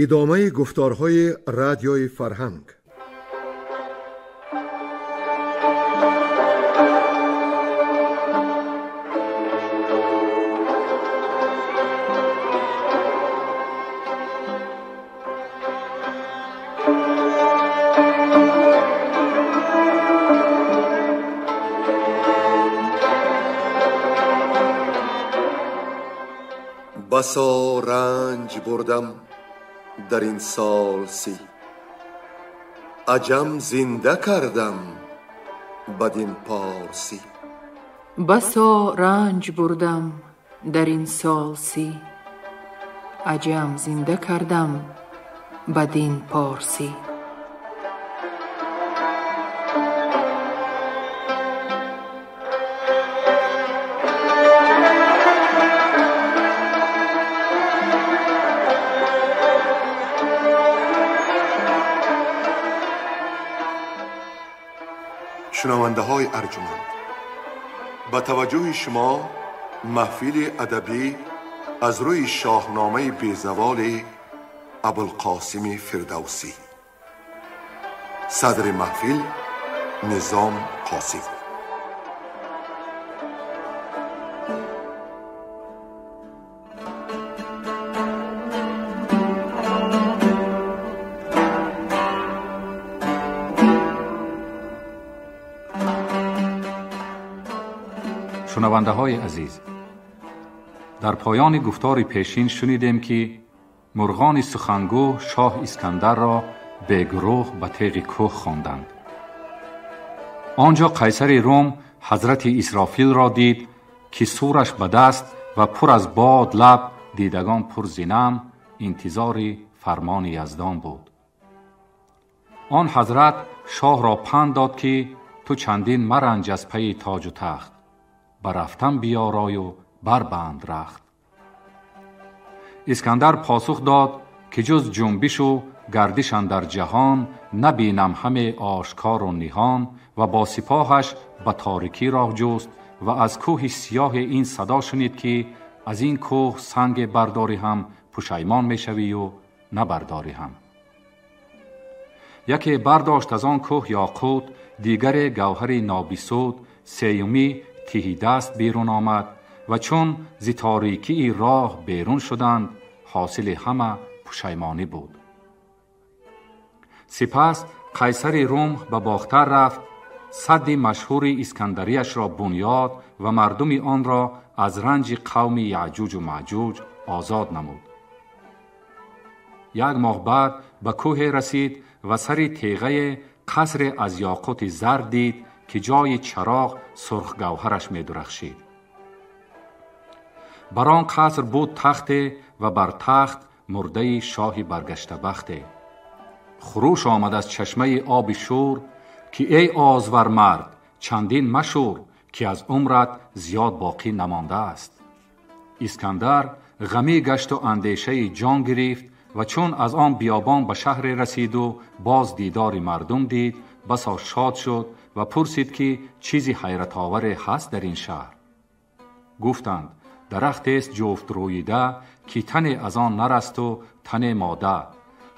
Идомаи гуфторҳои радиои фарҳанг. بسا رنج بردم در این سال سی، عجم زنده کردم بدین پارسی. بسا رنج بردم در این سال سی، عجم زنده کردم بدین پارسی. шунавандаҳои арҷуманд, ба таваҷҷӯҳи шумо маҳфили адабӣ аз рӯи шоҳномаи безаволи Абулқосими Фирдавсӣ. Садри маҳфил Низом Қосим. Шунавандаҳои азиз, дар поёни гуфтори пешин шунидем, ки мурғони сухангӯ шоҳ Искандарро бегурӯҳ ба теғи кӯҳ хонданд. Он ҷо қайсари Рум ҳазрати Исрофилро дид, ки сураш ба даст ва пур аз бод лаб, дидагон пур зинам, интизори фармони Яздон буд. Он ҳазрат шоҳро панд дод, ки ту чандин маранҷ аз пайи тоҷу тахт, ба рафтан биёрою барбанд рахт. Искандар посух дод, ки ҷуз ҷунбишу гардиш андар ҷаҳон набинам ҳаме ошкору ниҳон, ва бо сипоҳаш ба торикӣ роҳ ҷуст ва аз кӯҳи сиёҳе ин садо шунид, ки аз ин кӯҳ санге бардорӣ ҳам пушаймон мешавию набардорӣ ҳам. Яке бардошт аз он кӯҳ ёқут, дигаре гавҳари нобисуд, сеюмӣ тиҳидаст берун омад ва чун зи торикии роҳ берун шуданд, ҳосили ҳама пушаймонӣ буд. Сипас қайсари Рум ба Бохтар рафт, садди машҳури Искандарияшро бунёд ва мардуми онро аз ранҷи қавми Яъҷуҷу Маъҷуҷ озод намуд. Як моҳ баъд ба кӯҳе расид ва сари теғае қасре аз ёқути зар дид, ки ҷои чароғ сурхгавҳараш медурахшид. Бар он қаср буд тахте ва бар тахт мурдаи шоҳи баргаштабахте. Хуруш омад аз чашмаи оби шӯр, ки эй озвар мард, чандин машӯр, ки аз умрат зиёд боқӣ намондааст. Искандар ғамӣ гашту андешаи ҷон гирифт ва чун аз он биёбон ба шаҳре расиду боз дидори мардум дид, басо шод шуд ва пурсид, ки чизи ҳайратоваре ҳаст дар ин шаҳр. Гуфтанд, дарахтест ҷуфт рӯида, ки тане аз он нарасту тане мода.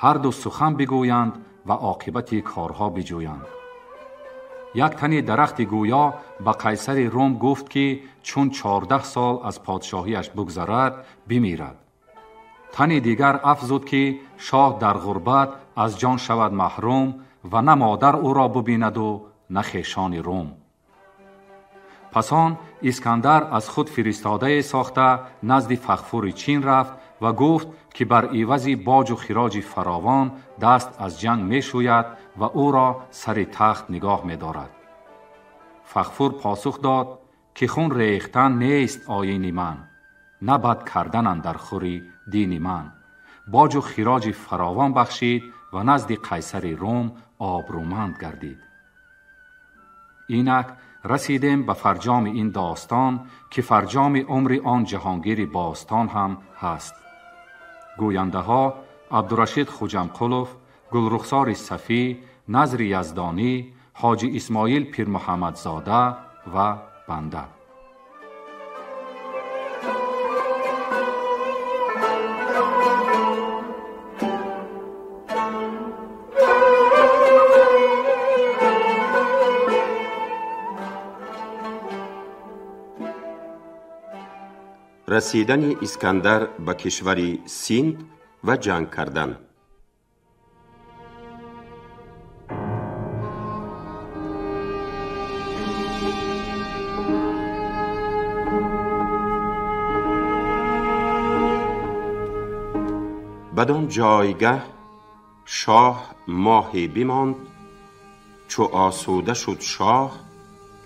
Ҳарду сухан бигӯянд ва оқибати корҳо биҷӯянд. Як тани дарахти гӯё ба қайсари Рум гуфт, ки чун 14 сол аз подшоҳиаш бугзарад, бимирад. Тани дигар афзуд, ки шоҳ дар ғурбат аз ҷон шавад маҳрум ва на модар ӯро бубинаду на хешони Рум. Пас он Искандар аз худ фиристодае сохта назди Фахфури Чин рафт ва гуфт, ки бар ивази боҷу хироҷи фаровон даст аз ҷанг мешӯяд ва ӯро сари тахт нигоҳ медорад. Фахфур посух дод, ки хун рехтан нест оини ман, на бад кардан андар хури дини ман. Боҷу хироҷи фаровон бахшид ва назди қайсари Рум обрӯманд гардид. Инак расидем ба фарҷоми ин достон, ки фарҷоми умри он ҷаҳонгири бостон ҳам ҳаст. Гӯяндаҳо Абдурашид Хуҷамқулов, Гулрухсори Сафӣ, Назри Яздонӣ, Ҳоҷи Исмоил Пирмуҳаммадзода ва банда. Расидани Искандар ба кишвари Синд ва ҷанг кардан. Бадон ҷойгаҳ шоҳ моҳе бимонд, чу осуда шуд шоҳ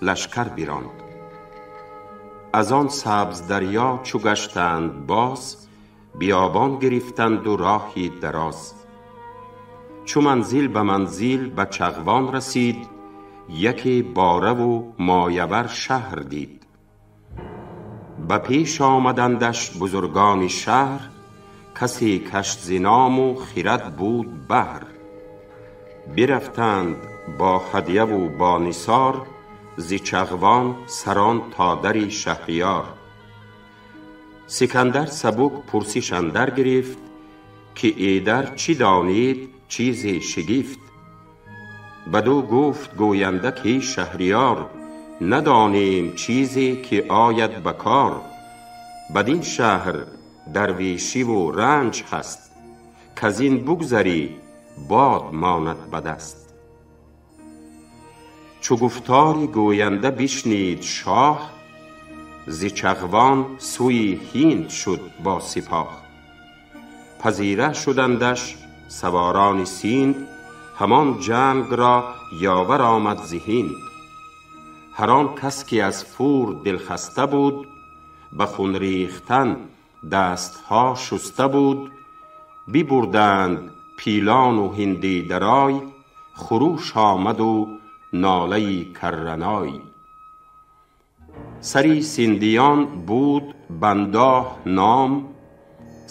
лашкар биронд. Аз он сабз дарё чу гаштанд боз, биёбон гирифтанд у роҳи дароз. Чу манзил ба манзил ба Чағвон расид, яке бораву моявар шаҳр дид. Ба пеш омадандаш бузургони шаҳр, касе каш зи ному хирад буд баҳр. Бирафтанд бо ҳадяву бо нисор, зи Чағвон сарон то дари Шаҳриёр. Сикандар сабук пурсиш андар гирифт, ки эдар чӣ донед чизе шигифт. Бадӯ гуфт гӯянда ки Шаҳриёр, надонем чизе ки ояд ба кор. Бадин шаҳр дарвешиву ранҷ ҳаст, каз ин бугзарӣ бод монад ба даст. Чу гуфтори гӯянда бишнид шоҳ, зи Чағвон сӯи Ҳинд шуд бо сипоҳ. Пазира шудандаш саворони Синд, ҳамон ҷанг ро ёвар омад зи Ҳинд. Ҳар он кас ки аз фур дилхаста буд, ба хун рехтан дастҳо шуста буд, бибурданд пилону ҳинди дарой, хуруш омаду нолаи карраной. Сари синдиён буд Бандоҳ ном,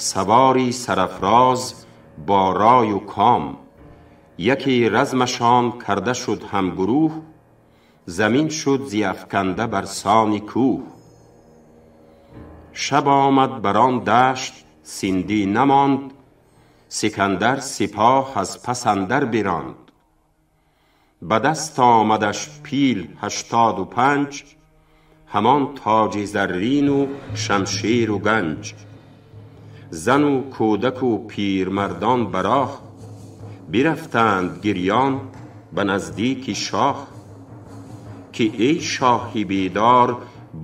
савори сарафроз бо рою ком. Яке размашон карда шуд ҳамгурӯҳ, замин шуд зи афканда бар сони кӯҳ. Шаб омад бар он дашт синдӣ намонд, Сикандар сипоҳ аз пас андар биронд. Ба даст омадаш пил 85, ҳамон тоҷи заррину шамшеру ганҷ. Зану кӯдаку пирмардон ба роҳ, бирафтанд гирён ба наздики шоҳ. Ки эй шоҳи бедор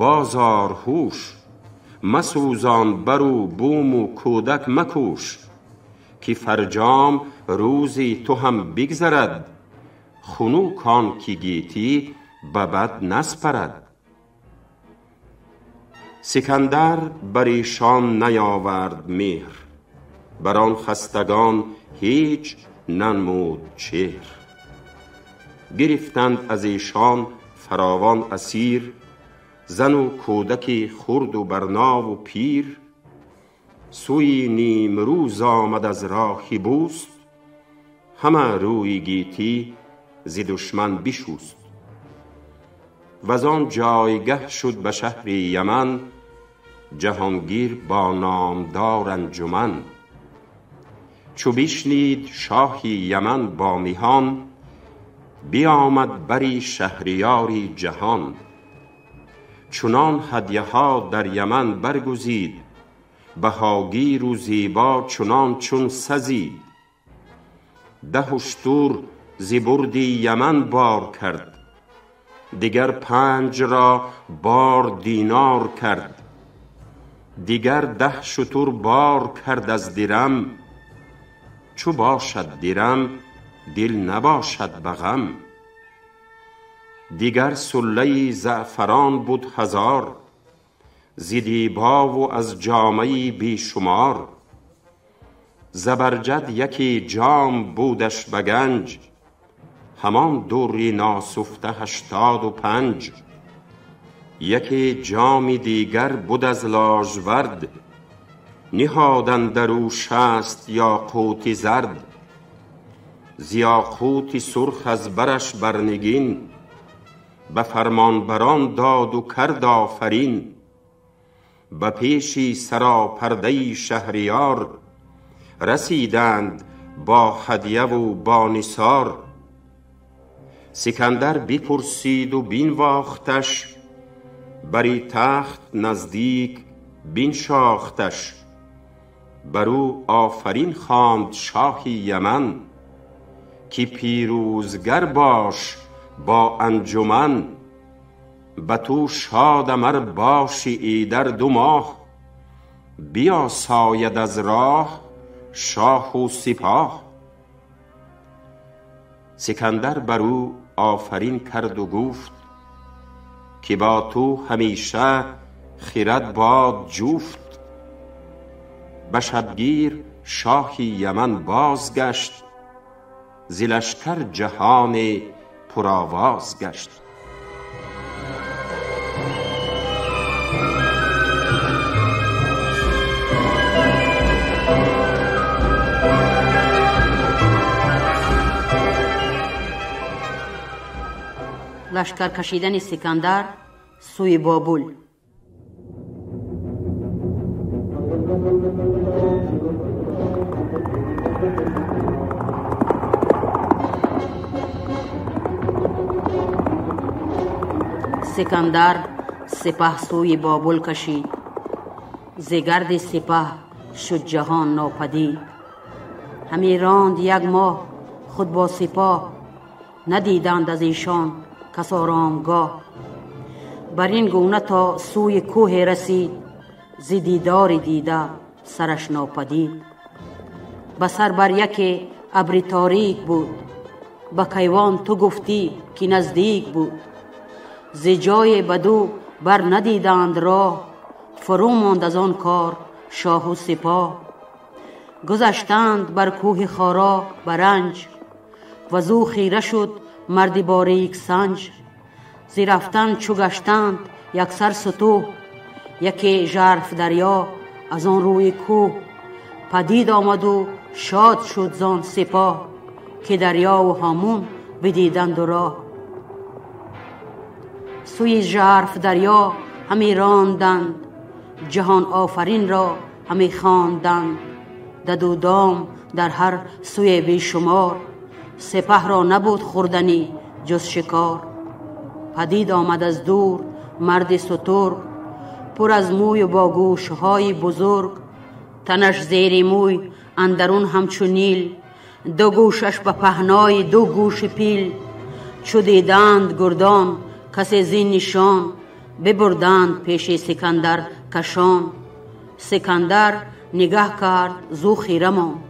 бозор ҳуш, масӯзон бару буму кӯдак макуш. Ки фарҷом рӯзи ту ҳам бигзарад, хунук он ки гетӣ ба бад наспарад. Сикандар бар эшон наёвард меҳр, бар он хастагон ҳеҷ нанмуд чеҳр. Гирифтанд аз эшон фаровон асир, зану кӯдаки хурду барнову пир. Сӯи нимрӯз омад аз роҳи бӯст, ҳама рӯи гетӣ зи душман бишуст. Ваз он ҷойгаҳ шуд ба шаҳри Яман, ҷаҳонгир бо номдор анҷуман. Чу бишнид шоҳи Яман бо миҳон, биомад бари шаҳриёри ҷаҳон. Чунон ҳадяҳо дар Яман баргузид, баҳогиру зебо чунон чун сазид. 10 уштур зи бурди Яман бор кард, дигар 5 ро бор динор кард. Дигар 10 шутур бор кард аз дирам, чу бошад дирам дил набошад ба ғам. Дигар суллаи заъфарон буд 1000, зи дибову аз ҷомаи бешумор. Забарҷад яке ҷом будаш ба ганҷ, ҳамон дури носуфта 85. Яке ҷоми дигар буд аз ложвард, ниҳод андар ӯ 60 ёқути зард. Зи ёқути сурх аз бараш бар нигин, ба фармонбарон доду кард офарин. Ба пеши саропардаи Шаҳриёр, расиданд бо ҳадяву бо нисор. Сикандар бипурсиду бинвохташ, бари тахт наздик بنشاختش. بر او آفرین خواند شاه یمن، که پیروزگر باش با انجمن. به تو شادم ار باشی ایدر 2 ماه، بیاساید از راه شاه و سپاه. سکندر بر او آفرین کرد و گفت، که با تو همیشه خرد باد جفت. به شبگیر شاه یمن بازگشت، ز لشکر جهان پرآواز گشت. لشکر کشیدن سکندر سوی بابل. سکندر سپه سوی بابل کشید، ز گرد سپه شد جهان ناپدید. همی راند 1 ماه خود با سپاه، ندیدند از ایشان کس آرامگاه. بر این گونه تا سوی کوه رسید، ز دیدار دیده سرش ناپدید. به سر بر یک ابر تاریک بود، به کیوان تو گفتی که نزدیک بود. ز جای بدو بر ندیدند راه، فرو ماند از آن کار شاه و سپاه. گذشتند بر کوه خارا برنج، وزو خیره شد مرد باریک سنج. ز رفتن چو گشتند یک سر ستوه، یکی ژرف دریا از آن روی کوه. پدید آمد و شاد شد زان سپاه، که دریا و هامون بدیدند و راه. سوی ژرف دریا همی راندند، جهان آفرین را همی خواندند. دد و دام در هر سوی بیشمار، سپه را نبود خوردنی جز شکار. پدید آمد از دور مرد سترگ، پر از موی و با گوشهای بزرگ. تنش زیر موی اندرون همچو نیل، 2 گوشش به پهنای 2 گوش پیل. چو دیدند گردان کسی زین نشان، ببردند پیش سکندر کشان. سکندر نگه کرد زو خیره ماند،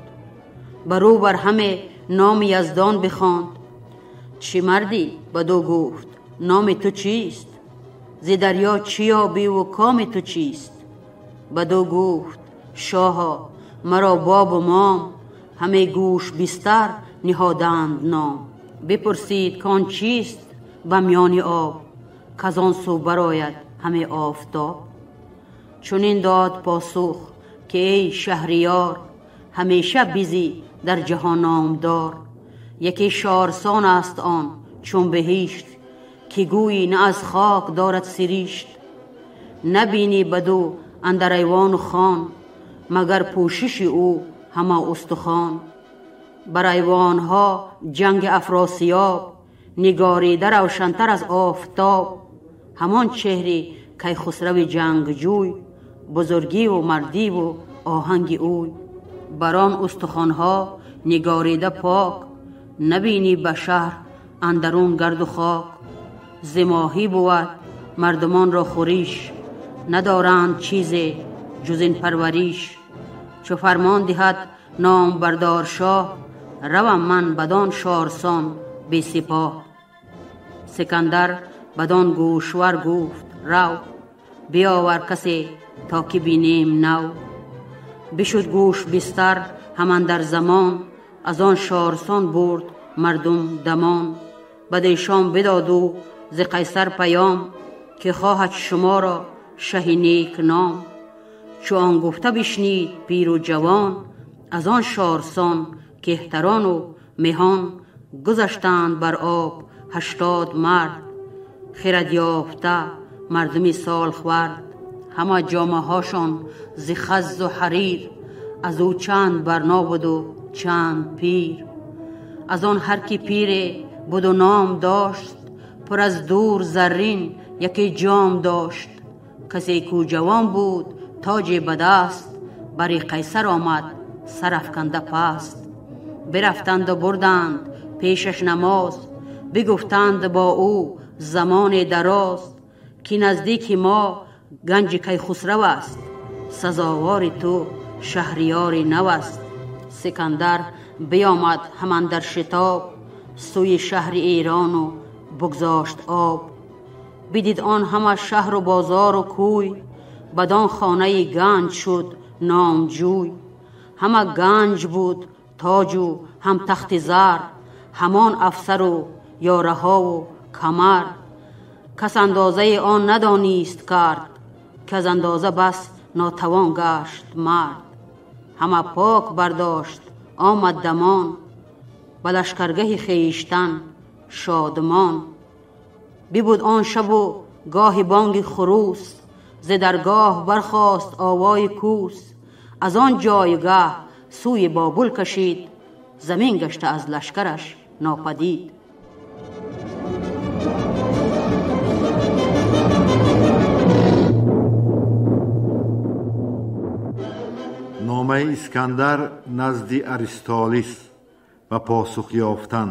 برو بر همه نام یزدان بخواند. چی مردی؟ بدو گفت نام تو چیست؟ ز دریا چی یابی و کام تو چیست؟ بدو گفت شاها مرا باب و مام، همه گوش بستر نهادند نام. بپرسید کان چیست به میان آب، کزان سو براید همه آفتاب. چنین داد پاسخ که ای شهریار، همیشه بیزی در جهان نامدار. یکی شارسان است آن چون بهشت، که گویی نه از خاک دارد سریشت. نبینی بدو اندر ایوان و خان، مگر پوشش او همه استخوان. بر ایوانها جنگ افراسیاب، نگاریده روشنتر از آفتاب. همان چهره کیخسرو جنگجوی، بزرگی و مردی و آهنگ اوی. بر آن استخوانها نگاریده پاک، نبینی به شهر اندرون گرد و خاک. ز ماهی بود مردمان را خوریش، ندارند چیز جز این پروریش. چو فرمان دهد نام بردار شاه، روم من بدان شارسان بی سپاه. سکندر بدان گوشور گفت رو، بیاور کسی تا که بینیم نو. بشد گوش بستر همان در زمان، از آن شارسان برد مردم دمان. بدیشان بداد و ز قیصر پیام، که خواهد شما را شه نیک نام. چو آن گفته بشنید پیر و جوان، از آن شارسان کهتران و مهان. گذشتند بر آب 80 مرد، خرد یافته مردمی سال خورد. همه جامه هاشان ز خز و حریر، از او چند برنا بود و چند پیر. از آن هر کی پیر بود و نام داشت، پر از دور زرین یکی جام داشت. کسی کو جوان بود تاج به دست، بری قیصر آمد سرافکنده پست. برفتند و بردند پیشش نماز، بگفتند با او زمان دراز، که نزدیک ما گنج کیخسرو است، سزاوار تو شهریار نو است. سکندر بیامد همان در شتاب، سوی شهر ایران و بگذاشت آب. بدید آن همه شهر و بازار و کوی، بدان خانه گنج شد نامجوی. همه گنج بود تاج و هم تخت زر، همان افسر و یارها و کمر. کس اندازه آن ندانیست کرد، که از اندازه بس ناتوان گشت مرد. همه پاک برداشت آمد دمان، به لشکرگه خویشتن شادمان. ببود آن شب و گاه بانگ خروس، ز درگاه برخاست آوای کوس. از آن جایگه سوی بابل کشید، زمین گشته از لشکرش ناپدید. Номаи Искандар назди Аристолис ва посух ёфтан.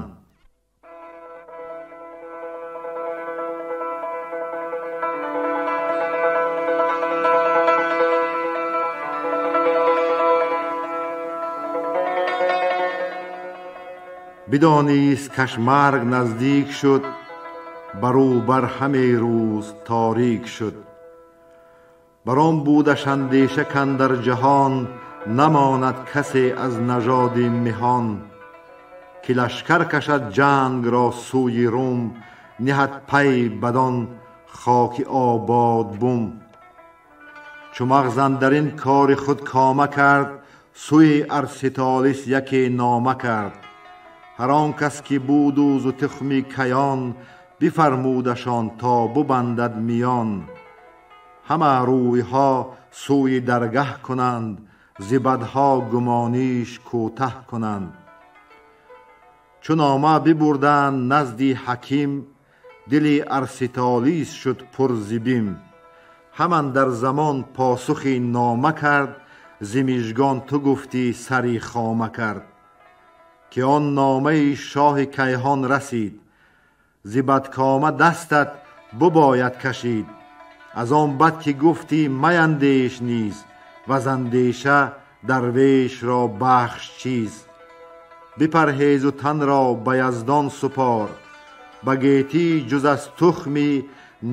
Бидонист каш марг наздик шуд, бар ӯ бар ҳаме рӯз торик шуд. Бар он будаш андеша кандар ҷаҳон, намонад касе аз нажоди меҳон. Ки лашкар кашад ҷанг ро сӯи Рум, ниҳад пай бадон хоки обод бум. Чу мағз андарин кори худ кома кард, сӯи Арситолис яке нома кард. Ҳар он кас ки буду зу тухми каён, бифармудашон то бубандад миён. Ҳама рӯйҳо сӯи даргаҳ кунанд, зи бадҳо гумониш кӯтаҳ кунанд. Чу нома бибурданд назди ҳаким, дили Арситолис шуд пур зи бим. Ҳаман дар замон посухи нома кард, зи мижгон ту гуфтӣ сари хома кард. Ки он номаи шоҳи кайҳон расид, зи бадкома дастат бубояд кашид. Аз он бад ки гуфтӣ маяндеш низ, ваз андеша дарвешро бахш чиз. Бипарҳезу танро ба яздон супор, ба гетӣ ҷуз аз тухми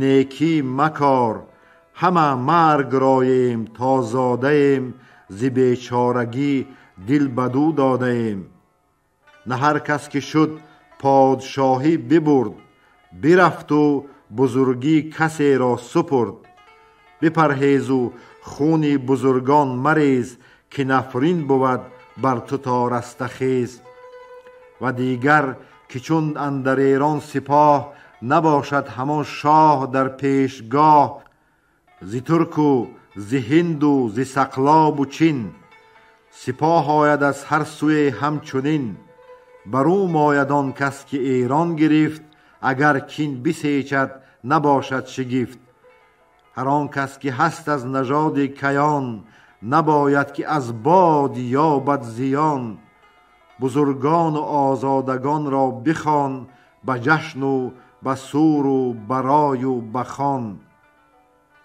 некӣ макор. Ҳама марг роем то зодаем, зи бечорагӣ дил бадӯ додаем. На ҳар кас ки шуд подшоҳӣ бибурд, бирафту бузургӣ касеро супурд. Бипарҳезу хуни бузургон марез, ки нафрин бувад бар ту то растахез. Ва дигар ки чун андар Эрон сипоҳ, набошад ҳамон шоҳ дар пешгоҳ. Зи турку зи ҳинду зи сақлобу чин, сипоҳ ояд аз ҳар сӯе ҳамчунин. Бар ӯ мояд он кас ки Эрон гирифт, агар кин бисечад набошад шигифт. Ҳар он кас ки ҳаст аз нажоди каён, набояд ки аз бод ёбад зиён. Бузургону озодагонро бихон, ба ҷашну ба суру ба рою ба хон.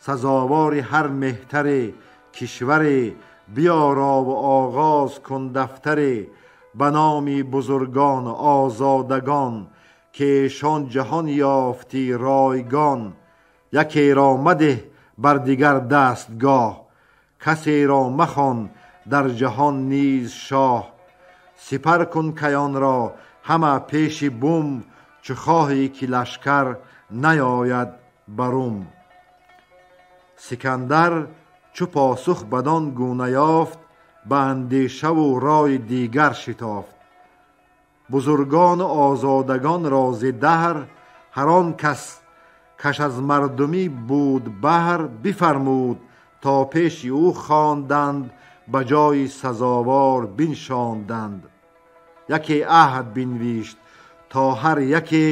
Сазовори ҳар меҳтаре кишваре, биёрову оғоз кун дафтаре. Ба номи бузургону озодагон, ки эшон ҷаҳон ёфтӣ ройгон. Якеро мадеҳ бар дигар дастгоҳ, касеро махон дар ҷаҳон низ шоҳ. Сипар кун каёнро ҳама пеши бум, чу хоҳӣ ки лашкар наёяд барум. Сикандар чу посух бадон гуна ёфт, ба андешаву рои дигар шитофт. Бузургону озодагонро зи даҳр, ҳар он кас каш аз мардумӣ буд баҳр, бифармуд то пеши ӯ хонданд, ба ҷои сазовор биншонданд. Яке аҳд бинвишт то ҳар яке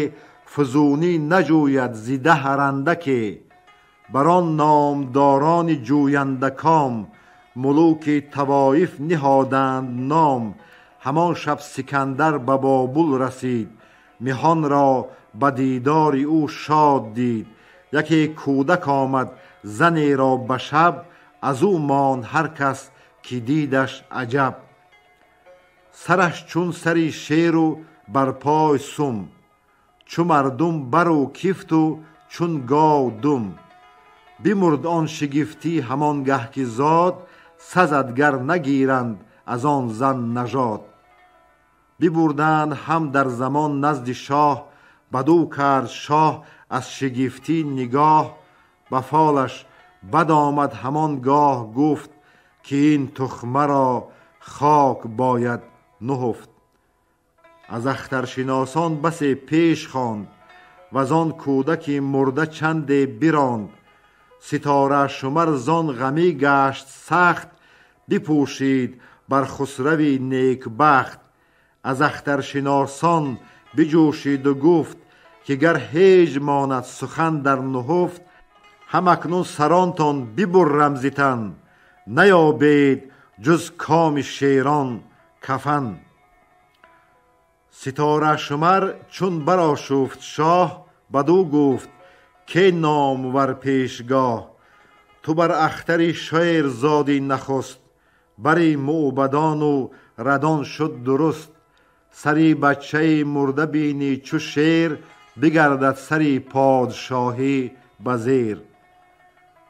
фузунӣ наҷӯяд зи даҳр андаке. بر آن نامداران جوینده کام، ملوک طوایف نهادند نام. همان شب سکندر به بابل رسید، مهان را به دیدار او شاد دید. یکی کودک آمد زنی را به شب، از او ماند هر کس که دیدش عجب. سرش چون سری شیر و بر پای سم، چو مردم بر و کفت و چون گاو دم. بمرد آن شگفتی همان گه که زاد، سزد گر نگیرند از آن زن نژاد. ببردند هم در زمان نزد شاه، بدو کرد شاه از شگفتی نگاه. به فالش بد آمد همان گاه گفت، که این تخمه را خاک باید نهفت. از اخترشناسان بسی پیش خواند، وزان کودک مرده چند براند. ستاره شمر زان غمی گشت سخت، بپوشید بر خسروی نیک بخت. از اخترشناسان بجوشید و گفت، که گر هیچ ماند سخن در نهفت. هم اکنون سرانتان ببرم ز تن، نیابید جز کام شیران کفن. ستاره شمر چون برآشفت شاه، بدو گفت که نامور پیشگاه. تو بر اختر شیر زادی نخست، بری موبدان و ردان شد درست. سری بچه مرده بینی چو شیر، بگردد سری پادشاهی بزیر.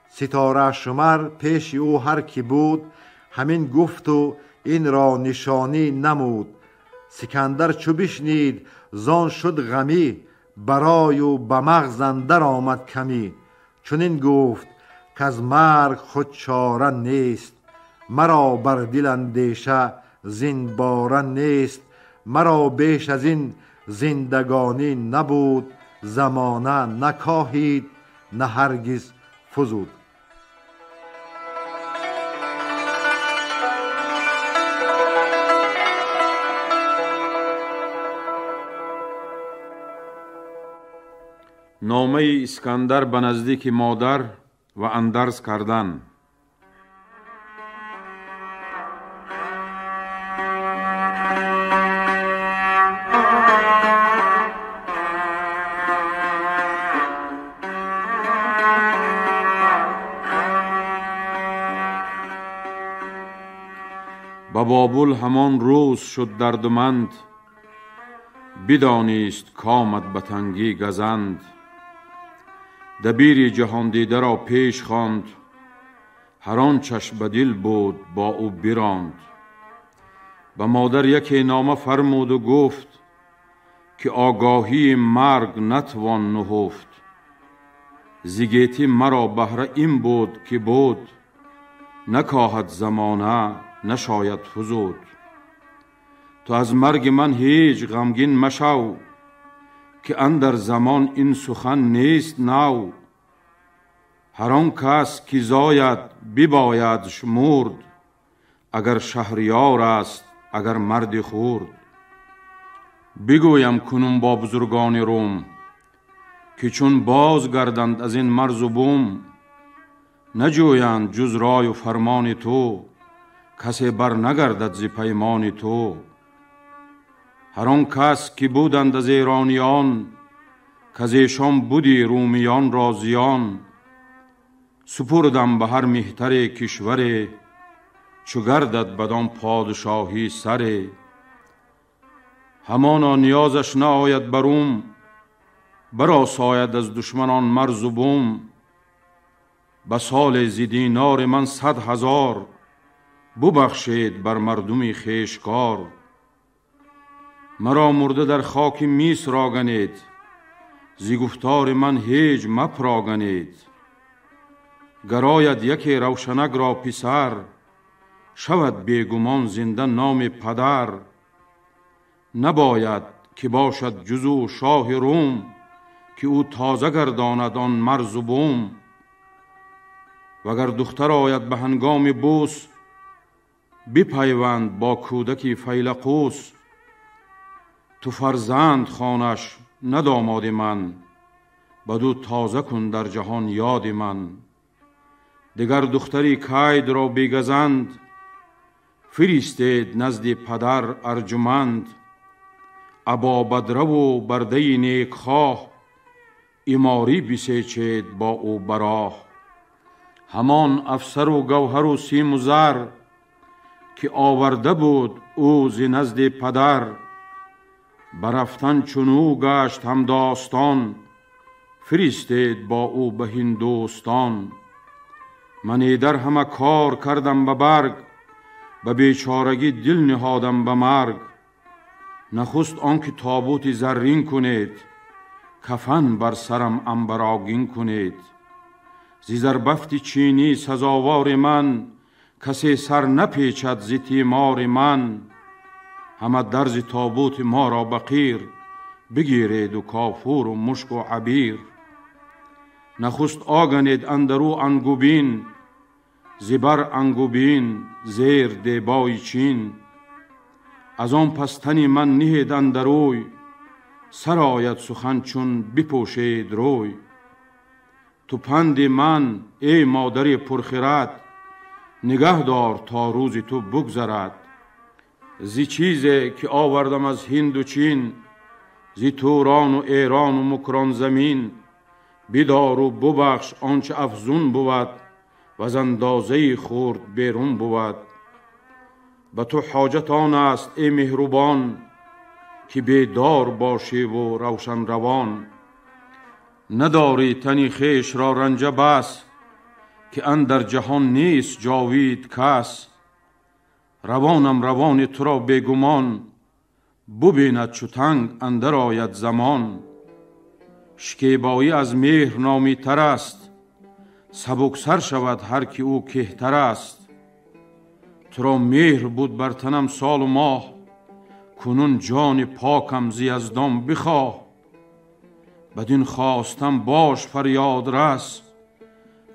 ستاره شمر پیش او هر کی بود، همین گفت و این را نشانی نمود. سکندر چو بشنید زان شد غمی، برای و به مغز اندر آمد کمی. چنین گفت کز مرگ خود چاره نیست، مرا بر دل اندیشه زین باره نیست. مرا بیش از این زندگانی نبود، زمانه نکاهید نه هرگز فزود. Номаи Искандар ба наздики модар ва андарз кардан. Ба Бобул ҳамон рӯз шуд дардуманд, бидонист комад ба тангӣ газанд. Дабири ҷаҳондидаро пеш хонд, ҳар он чаш ба дил буд бо ӯ биронд. Ба модар яке нома фармуду гуфт, ки огоҳии марг натвон нуҳуфт. Зи гетӣ маро баҳра ин буд ки буд, накоҳад замона нашояд фузуд. Ту аз марги ман ҳеҷ ғамгин машав, ки андар замон ин сухан нест нав. Ҳар он кас ки зояд бибоядш мурд, агар шаҳриёр аст агар марди хурд. Бигӯям кунун бо бузургони Рум, ки чун боз гарданд аз ин марзу бум, наҷӯянд ҷуз рою фармони ту, касе бар нагардад зи паймони ту. Ҳар он кас ки буданд аз эрониён, каз эшон буди румиён ро зиён. Супурдам ба ҳар меҳтаре кишваре, чу гардад бадон подшоҳӣ саре. Ҳамоно ниёзаш наояд ба Рум, баросояд аз душманон марзу бум. Ба соле зи динори ман 100 000, бубахшед бар мардуми хешкор. Маро мурда дар хоки Миср оганед, зи гуфтори ман ҳеҷ мапроганед. Гарояд яке равшанак ро писар, шавад бегумон зинда номи падар. Набояд ки бошад ҷузу шоҳи Рум, ки ӯ тоза гардонад он марзу бум. Вагар духтар ояд ба ҳангоми бӯс, бипайванд бо кӯдаки файлақӯс. Ту фарзанд хонаш на домоди ман, بدو تازه کن در جهان یاد من. دگر دختری کاید را بیگزند، فریستید نزد پدر ارجمند. ابا بدره و برده نیک خواه، ایماری بسیچید با او براه. همان افسر و گوهر و سیم و زر، که آورده بود او ز نزد پدر. برفتن چونو گشت هم داستان، فرستید با او به هندوستان. من ایدر همه کار کردم به برگ، به بیچارگی دل نهادم به مرگ. نخست آنکه تابوت زرین کنید، کفن بر سرم عنبرآگین کنید. ز زربفت چینی سزاوار من، کسی سر نپیچد ز تیمار من. همه درز تابوت ما را بقیر، بگیرید و کافور و مشک و عبیر. نخست آگنید اندرو انگوبین، زبر انگوبین زیر دیبای چین. از آن پس تنی من نهید اندروی، سر آید سخن چون بپوشید روی. تو پند من ای مادر پرخرد، نگه دار تا روز تو بگذرد. زی چیزی که آوردم از هند و چین، زی توران و ایران و مکران زمین. بدار و ببخش آنچه افزون بود، و از اندازه خرد بیرون بود. به تو حاجت آن است ای مهربان، که بیدار باشی و روشن روان. نداری تنی خویش را رنجه بس، که اندر جهان نیست جاوید کس. روانم روان تو را بیگمان، ببیند چو تنگ اندر آید زمان. شکیبایی از مهر نامی تر است، سبک سر شود هر کی او کهتر است. تو را مهر بود بر تنم سال و ماه، کنون جان پاکم ز یزدان بخواه. بدین خواستم باش فریاد رس،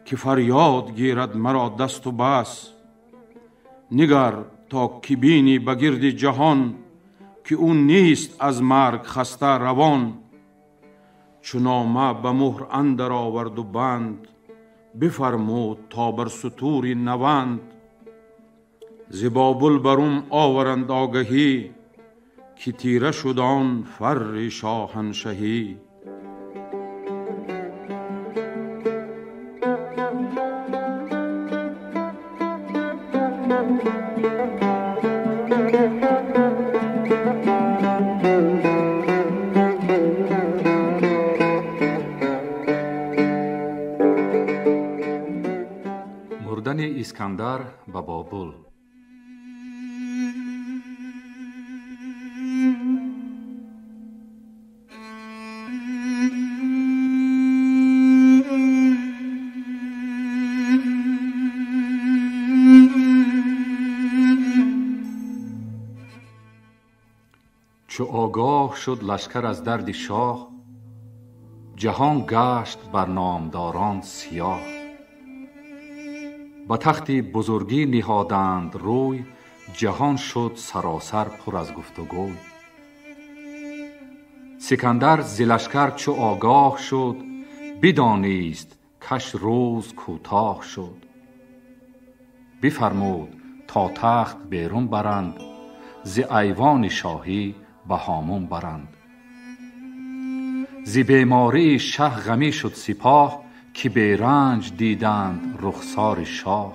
که فریاد گیرد مرا دست و بس. نگر تا که بینی به گرد جهان، که او نیست از مرگ خسته روان. چو نامه به مهر اندر آورد و بند، بفرمود تا بر ستوری نوند. ز بابل بروم آورند آگهی، که تیره شد آن فر شاهنشهی. Мурдани Искандар ба Бобул. Чу огоҳ шуд лашкар аз дарди шоҳ, ҷаҳон гашт бар номдорон сиёҳ. Ба тахти бузургӣ ниҳоданд рӯй, ҷаҳон шуд саросар пур аз гуфтугӯй. Сикандар зи лашкар чу огоҳ шуд, бидонист каш рӯз кӯтоҳ шуд. Бифармуд то тахт берун баранд, зи айвони шоҳӣ ба ҳомун баранд. Зи бемории шаҳ ғамӣ шуд сипоҳ, ки беранҷ диданд рухсори шоҳ.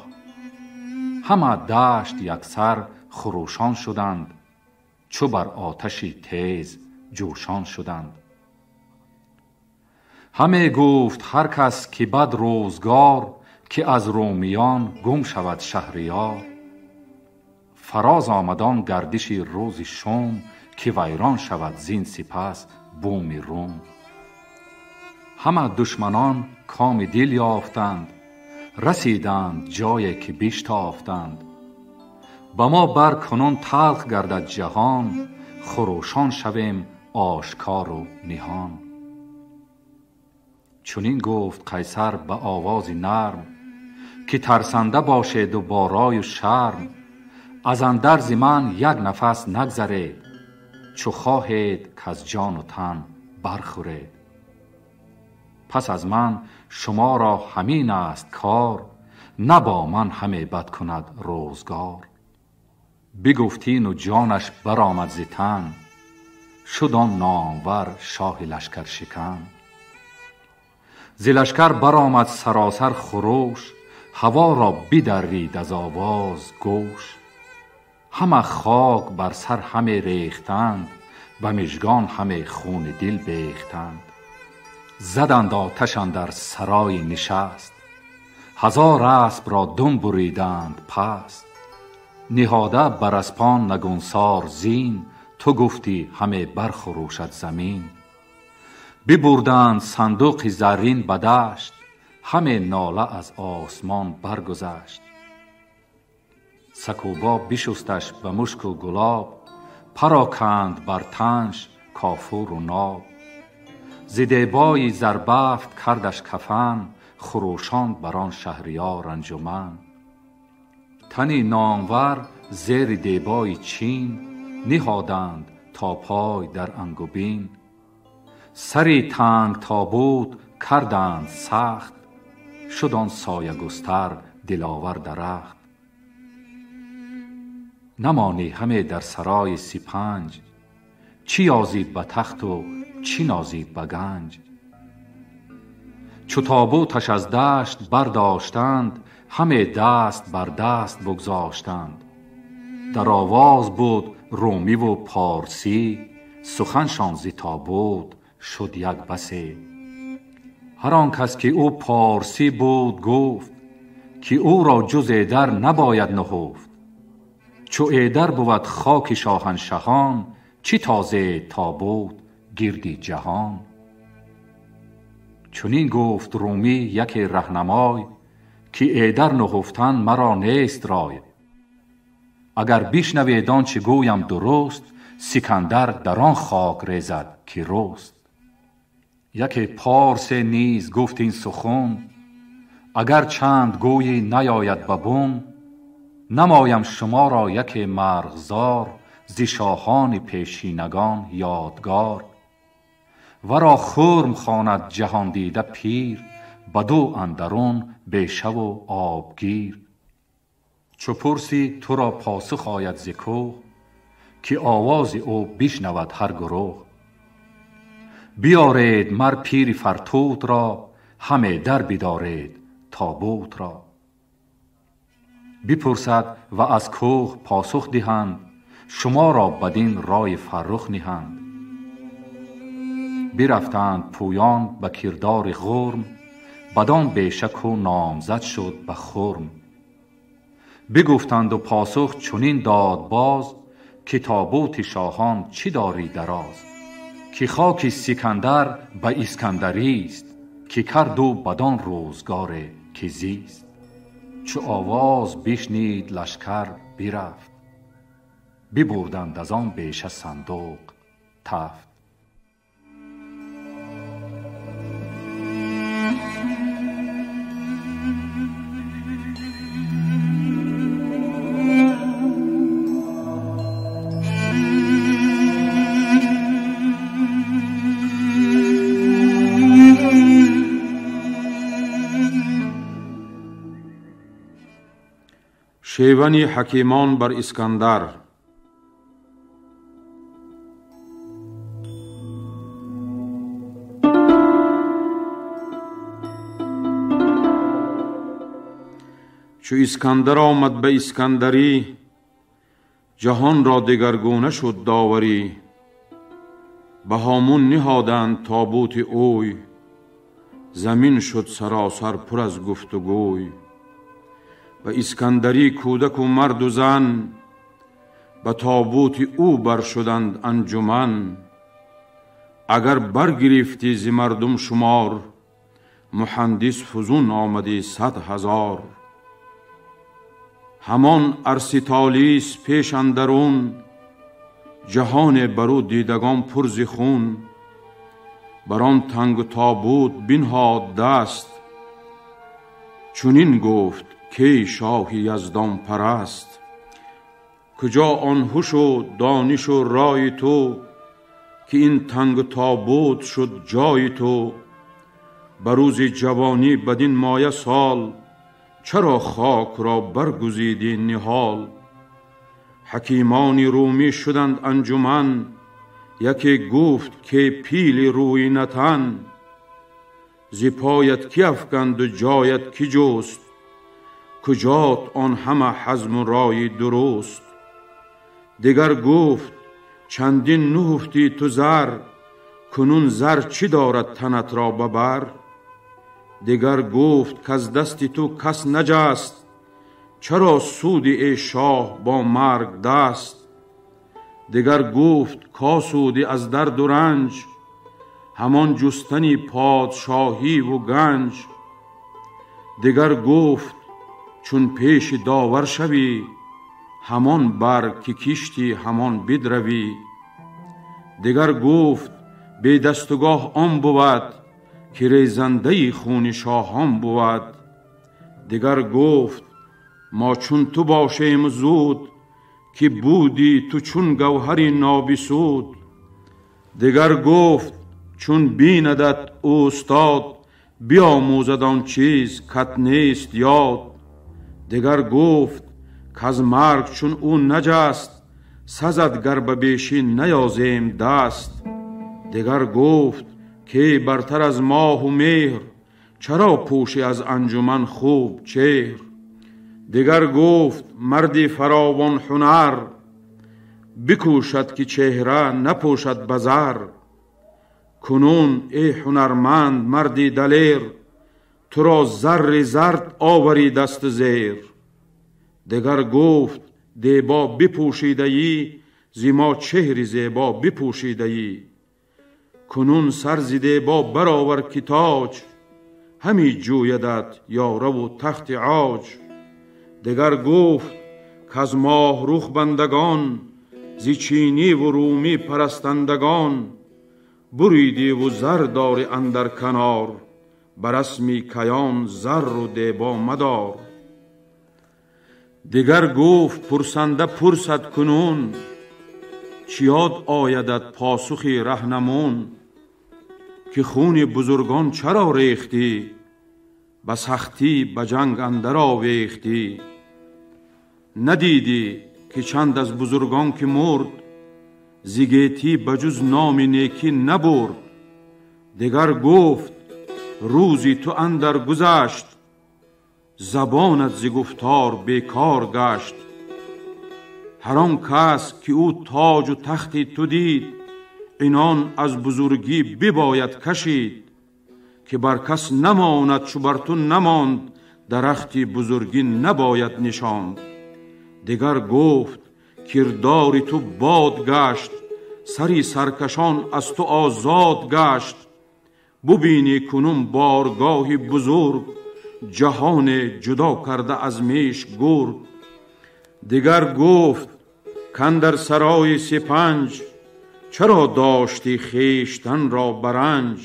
Ҳама дашт яксар хурӯшон шуданд, чу бар оташи тез ҷӯшон шуданд. Ҳаме гуфт ҳар кас ки бад рӯзгор, ки аз румиён гум шавад шаҳриёр. Фароз омад он гардиши рӯзи шум, ки вайрон шавад зин сипас буми рум. Ҳама душманон коми дил ёфтанд, расиданд ҷое ки биштофтанд. Ба мо бар кунун талх гардад ҷаҳон, хурӯшон шавем ошкору ниҳон. Чунин гуфт Қайсар ба овози нарм, ки тарсанда бошеду бо рою шарм. Аз андарзи ман як нафас нагзаред, чу хоҳед каз ҷону тан бархӯред. پس از من شما را همین است کار، نه با من همه بد کند روزگار. بگفتین و جانش برآمد ز تن، شد آن نامور شاه لشکر شکن. ز لشکر برآمد سراسر خروش، هوا را بدرید از آواز گوش. همه خاک بر سر همه ریختند، به مژگان همه خون دل بیختند. زدند آتش اندر سرای نشست، هزار اسب را دم بریدند پست. نهاده بر اسپان نگونسار زین، تو گفتی همه برخروشد زمین. ببردند صندوق زرین به دشت، همه ناله از آسمان برگذشت. سکوبا بشستش به مشک و گلاب، پراکند بر تنش کافور و ناب. ز دیبای زربفت کردش کفن، خروشان بر آن شهریار انجمن. تنی نامور زیر دیبای چین، نهادند تا پای در انگبین. سری تنگ تابوت کردند سخت، شد آن سایه گستر دلاور درخت. نمانی همه در سرای 35، چی یازی به تخت و چی نازی به گنج. چو تابوتش از دشت برداشتند، همه دست بر دست بگذاشتند. در آواز بود رومی و پارسی، سخنشان ز تابوت شد یک بسی. هر آن کس که او پارسی بود گفت، که او را جز ایدر نباید نهفت. چو ایدر بود خاک شاهنشهان، چی تازه تابوت گردی جهان. چنین گفت رومی یک رهنمای، که ایدر نهفتن مرا نیست رای. اگر بشنوید آنچه گویم درست، سکندر در آن خاک ریزد که رست. یکی پارس نیز گفت این سخن، اگر چند گویی نیاید به بن. نمایم شما را یک مرغزار، ز شاهان پیشینگان یادگار. ورا خرم خواند جهان دیده پیر، بدو اندرون بیشه و آبگیر. چو پرسی تو را پاسخ آید ز کوه، که آواز او بشنود هر گروه. بیارید مر پیر فرتوت را، همه در بدارید تابوت را. بپرسد و از کوه پاسخ دهند، شما را بدین رای فرخ نهند. برفتند پویان به کردار غرم، بدان بیشه کو نامزد شد به خرم. بگفتند و پاسخ چنین داد باز، که تابوت شاهان چی داری دراز. که خاک سکندر به اسکندری است، که کرد او بدان روزگار که زیست. چو آواز بشنید لشکر برفت، ببردند از آن بیشه صندوق تفت. شیونی حکیمان بر اسکندر. چو اسکندر آمد به اسکندری، جهان را دگرگونه شد داوری. به هامون نهادند تابوت اوی، زمین شد سراسر پر از گفت و گوی. و اسکندری کودک و مرد و زن، به تابوت او بر شدند انجمن. اگر برگرفتی ز مردم شمار، مهندس فزون آمدی 100,000. همان ارسیتالیس پیش اندرون، جهان برو دیدگان پر ز خون. بر آن تنگ تابوت بنهاد دست، چنین گفت کی شاه یزدان پرست. کجا آن هوش و دانش و رای تو، که این تنگ تابوت شد جای تو. به روز جوانی بدین مایه سال، چرا خاک را برگزیدی نهال؟ حکیمان رومی شدند انجمن، یکی گفت که پیل روی نتن. ز پایت کی افکند و جایت کی جست، کجات آن همه حزم و رای درست؟ دگر گفت چندین نهفتی تو زر، کنون زر چی دارد تنت را ببر؟ دگر گفت کز دست تو کس نجست، چرا سودی ای شاه با مرگ دست؟ دگر گفت کاسودی از درد و رنج، همان جستنی پادشاهی و گنج. دگر گفت چون پیش داور شوی، همان بر که کشتی همان بدروی. دگر گفت بی دستگاه آن بود، که ریزنده خون شاهان بود. دگر گفت ما چون تو باشیم زود، که بودی تو چون گوهری نابسود. دگر گفت چون بیندت اوستاد، بیاموزد آن چیز کت نیست یاد. دگر گفت کز مرگ چون او نجست، سزد گر به بیشی نیازیم دست. دگر گفت که برتر از ماه و مهر، چرا پوشی از انجمن خوب چهر؟ دگر گفت مردی فراوان هنر، بکوشد که چهره نپوشد بزر. کنون ای هنرمند مردی دلیر، تو را زر زرد آوری دست زیر. دگر گفت دیبا بپوشیده ای، ز ما چهر زیبا بپوشیده ای. کنون سر ز دیبا برآور که تاج، همی جویدت یاره و تخت عاج. دگر گفت کز ماه رخ بندگان، ز چینی و رومی پرستندگان، بریدی و زر داری اندر کنار، برسمی کیان زر و دیبا مدار. دگر گفت پرسنده پرسد کنون، چه یاد آیدت پاسخی رهنمون؟ که خون بزرگان چرا ریختی، به سختی به جنگ اندر آویختی؟ ندیدی که چند از بزرگان که مرد، ز گیتی به جز نام نیکی نبرد. دگر گفت روزی تو اندر گذشت، زبانت ز گفتار بیکار گشت. هر آن کس که او تاج و تخت تو دید، اینان از بزرگی بباید کشید. که بر کس نماند چو بر تو نماند، درختی بزرگی نباید نشاند. دگر گفت کردار تو باد گشت، سری سرکشان از تو آزاد گشت. ببینی کنون بارگاه بزرگ، جهان جدا کرده از میش گرگ. دگر گفت کاندر سرای سپنج، چرا داشتی خویشتن را برنج؟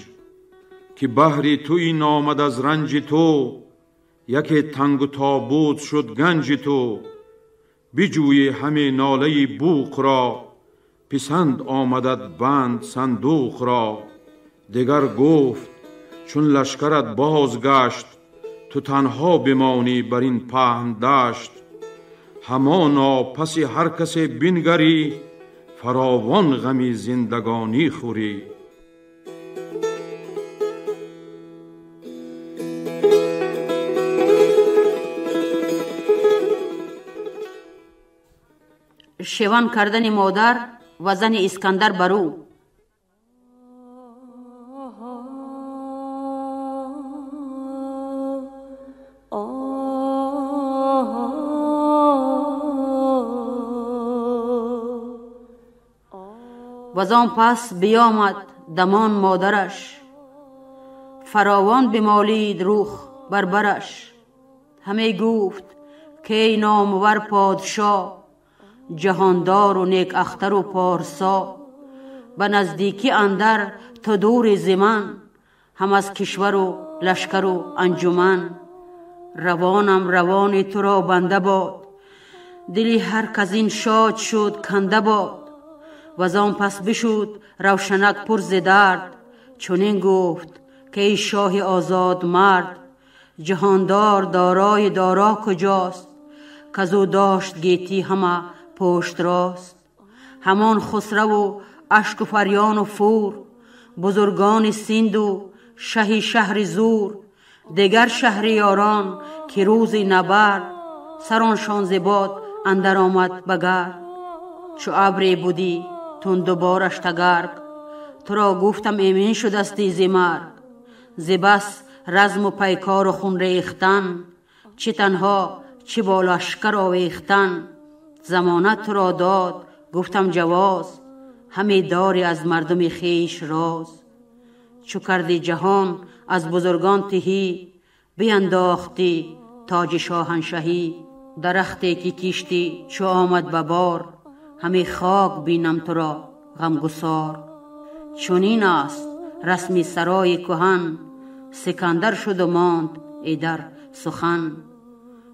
که بهری تو این آمد از رنج تو، یکی تنگ و تابوت شد گنج تو. بجویی همه ناله بوق را، پسند آمدت بند صندوق را. دگر گفت چون لشکرت بازگشت، تو تنها بمانی بر این پهن دشت. همانا پس هر کس بنگری، فراوان غمی زندگانی خوری. شیوان کردن مادر و زن اسکندر بر او. و زان پس بیامد دمان مادرش، فراوان بمالید روخ بر برش. همه گفت که ای نامور پادشاه، جهاندار و نیک اختر و پارسا، به نزدیکی اندر تو دور ز من، هم از کشور و لشکر و انجمن. روانم روان تو را بنده باد، دلی هر کز این شاد شد کنده باد. و زان پس بشد روشنک پر ز درد، چنین گفت که ای شاه آزاد مرد، جهاندار دارای دارا کجاست؟ کزو داشت گیتی همه پشت راست. همان خسرو و اشک و فریان و فور، بزرگان سیند و شهی شهر زور، دگر شهریاران که روزی نبرد، سرانشان ز باد اندر آمد به گرد. چو ابری بودی تند و بارش تگرگ، تو را گفتم ایمن شدستی ز مرگ. ز بس رزم و پیکار و خون ریختن، چه تنها چه با لشکر آویختن. زمانه تو را داد گفتم جواز، همی داری از مردم خویش راز. چو کردی جهان از بزرگان تهی، بینداختی تاج شاهنشهی. درختی که کشتی چو آمد به بار، همی خاک بینم تو را غمگسار. چنین است رسم سرای کهن، سکندر شد و ماند ایدر سخن.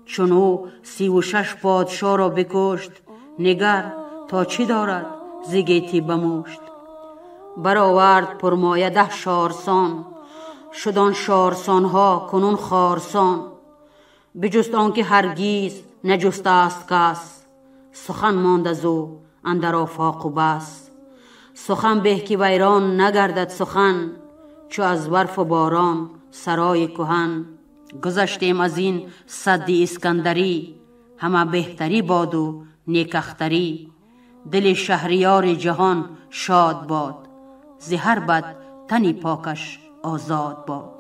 چون او 36 پادشاه را بکشت، نگر تا چی دارد ز گیتی به مشت. برآورد پرمایه 10 شارسان، شد آن شارسانها کنون خارسان. بجست آنکه هرگیز نجسته است کس، سخن ماند از او اندر آفاق و بس. سخن به که ویران نگردد سخن، چو از برف و باران سرای کهن. گذشتیم از این سد اسکندری، همه بهتری باد و نیک اختری. دل شهریار جهان شاد باد، ز هر بد تنی پاکش آزاد باد.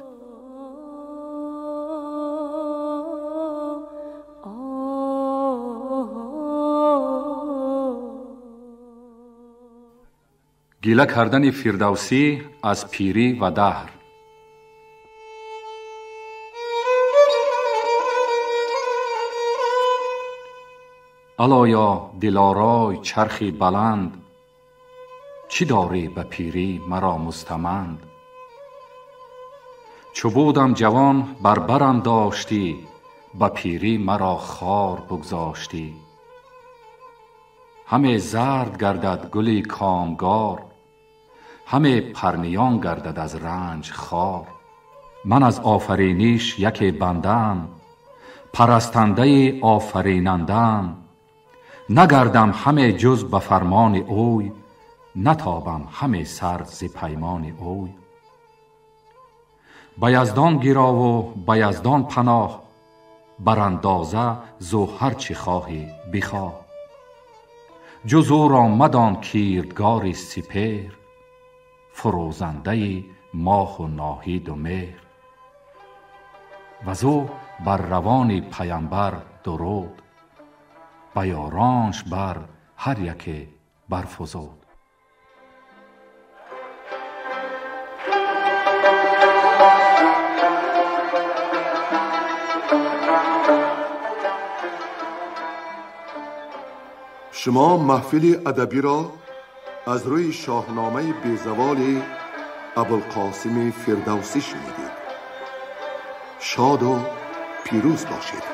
Гила кардани Фирдавсӣ аз пирӣ ва даҳр. Алоё дилорой чархи баланд, чӣ дорӣ ба пирӣ маро мустаманд? Чу будам ҷавон бар барам доштӣ, ба пирӣ маро хор бигзоштӣ. Ҳаме зард гардад гули комгор, ҳаме парниён гардад аз ранҷ хор. Ман аз офариниш яке бандаам, парастандаи офаринандаам. Нагардам ҳаме ҷуз ба фармони ӯй, натобам ҳаме сар зи паймони ӯй. Ба яздон гирову ба яздон паноҳ, барандоза зу ҳар чӣ хоҳӣ бихоҳ. Ҷуз ӯро мадон кирдгори сипеҳр, фурӯзандаи моҳу ноҳиду меҳр. Вазу бар равони паямбар дуруд, ба ёронш бар ҳар яке барфузуд. Шумо маҳфили адабиро аз рӯи шоҳномаи безаволи Абулқосими Фирдавсӣ шунидед. Шоду пирӯз бошед.